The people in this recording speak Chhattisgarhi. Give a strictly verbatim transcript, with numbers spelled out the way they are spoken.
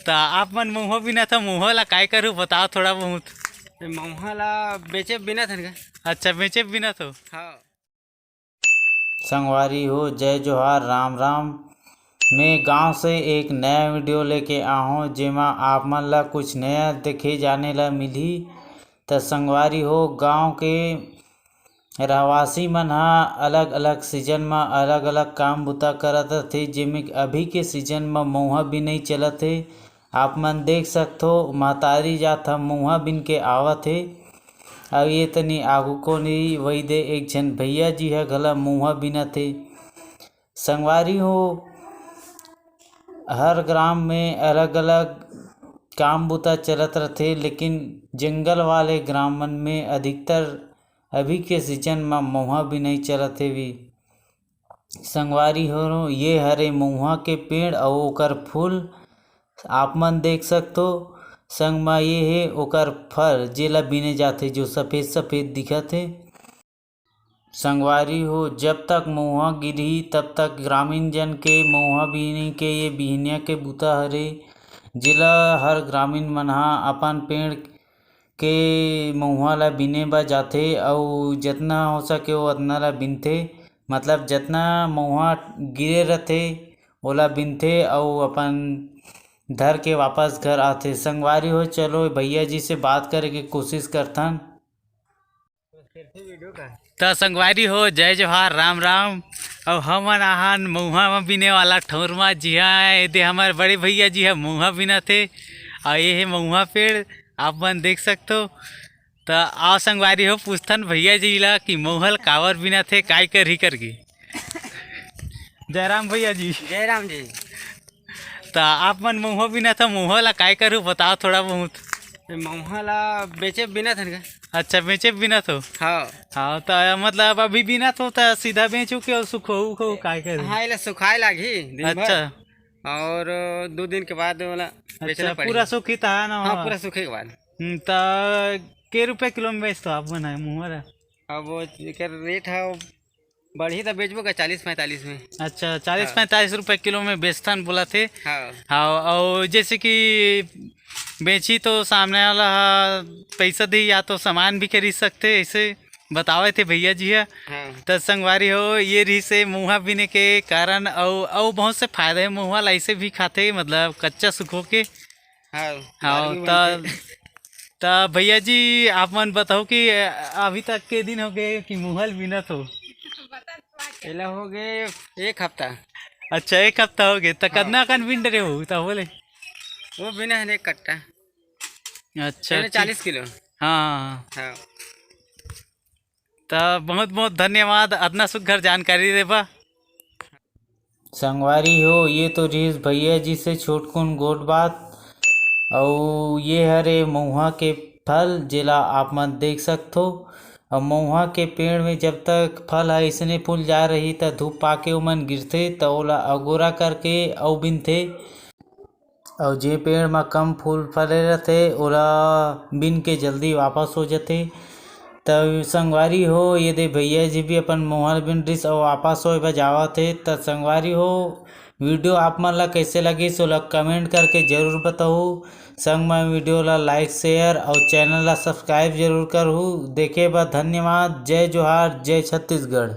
त आप मन महुआ बिनत हो, महुआ ला काय करू, बताओ थोड़ा बहुत। ए, महुआ ला बेचे बिनत हन का? अच्छा, बेचे बिनत हो। हाँ। संगवारी हो, जय जोहार, राम राम। मैं गांव से एक नया वीडियो लेके आहूँ, जेमा आप मन ला कुछ नया देखे जाने ला मिलही। त संगवारी हो, गांव के रहवासी मन ह अलग-अलग सीजन म अलग-अलग काम बुता करत रथे, जेमे अभी के सीजन म मउहा बिनई चलत हे। आप मन देख सकथो, महतारी जात ह मउहा बिन के आवत हे। अउ ये तनी आगू कोनी वही दे एक झन भैया जी ह घला मउहा बिनत हे। संगवारी हो, हर ग्राम में अलग-अलग काम बुता चलत रथे, लेकिन जंगल वाले ग्राम मन में अधिकतर अभी के सीजन म मउहा बिनई चलत हेवी। संगवारी हो, ये हरे मउहा के पेड़ अउ ओकर फूल। आप मन देख सकथो, संग म ये हे ओकर फल, जेला बिने जाथे, जो सफेद-सफेद दिखत हे। संगवारी हो, जब तक मउहा गिरही, तब तक ग्रामीण जन के मउहा बिने के ये बिहनिया के बुता हरे, जेला हर ग्रामीण मन ह अपन पेड़ के मउहा ला बिने बर जाथे अउ जतना हो सके, वो अतना ला बिनथे। मतलब, जतना मउहा गिरे रथे, ओला बिनथे अउ अपन धर के वापस घर आथे। संगवारी हो, चलो भैया जी से बात करे के कोशिश करथन। त संगवारी हो, जय जोहार, राम राम। अउ हमन आहन मउहा म बिने वाला ठौर म। जी हाँ, एदे हमर बड़े भैया जी ह मउहा बिनत हे। अउ ये हे मउहा पेड़, आप मन देख सकथो। त आओ संगवारी हो, पूछथन भैया जी ला कि मउहा ल काबर बिनत हे, काय करही करके। जयराम भैया जी। जयराम जी। त आप मन मउहा बिनत हो, मउहा ला काय करू, बताओ थोड़ा बहुत। ए, मउहा ला बेचे बिनत हन का? अच्छा, बेचे बिनत हो? हाँ। हाँ, त मतलब अभी बिनत हो त सीधा बेचू के अउ सुखो उखो काय करू? हाँ, एला सुखाए लागही दिन भर। अच्छा। और दो दिन के बाद ओला बेचना अच्छा, पड़ही। पूरा सूखी त है ना? हाँ, वहाँ? पूरा सूखे के बाद। हम्म, त के रुपया किलो में बेचथो आप मन ह मउहा ला? अब एकर रेट है बढ़ही त बेचबो का चालीस पैंतालीस में। अच्छा, चालीस हाँ। पैंतालीस रुपए किलो में बेचथन बोलत हे। हाँ। हाँ, अउ जैसे कि बेची तो सामने वाला ह पैसा दी या तो सामान भी खरीद सकथे, ऐसे बतावे थे भैया जी ह। हाँ। त संगवारी हो, ये रहिस हे मउहा बिने के कारण, अउ अउ बहुत से फायदा हे। मउहा ला ऐसे भी खाथे, मतलब कच्चा सुखो के। हाँ, हाँ, दारू भी त बनथे। त भैया जी, आप मन बताओ कि अभी तक के दिन हो गए कि मउहा ल बिनत हो? एला हो गए एक हफ्ता। अच्छा, एक हफ्ता हो गए। त हाँ। कतना कन बिन डरे हो? त बोले। वो बिना है एक कट्टा। अच्छा, पहले ठीक। चालीस किलो। हाँ, हाँ, हाँ। हाँ। त बहुत बहुत धन्यवाद, अतना सुघर जानकारी देबा। संगवारी हो, ये तो रिहिस भैया जी से छोटकुन गोठ बात। अउ ये हरे मउहा के फल, जेला आप मन देख सकथो। अउ मउहा के पेड़ में जब तक फल ह अइसने फूल जा रही, त धूप पाके ओमन गिरथे, त ओला अगोरा करके अउ बिनथे। अउ जे पेड़ म कम फूल फरे रथे, ओला बिन के जल्दी वापस हो जथे। त संगवारी हो, ये दे भैया जी भी अपन मउहा ल बिन रिस अउ वापस होए बर जावत हे। त संगवारी हो, वीडियो आप मन ला कइसे लगिस, ओला कमेंट करके जरूर बताहू। संग म वीडियो ला लाइक, शेयर अउ चैनल ला सब्सक्राइब जरूर करहू। देखे बर धन्यवाद। जय जोहार, जय छत्तीसगढ़।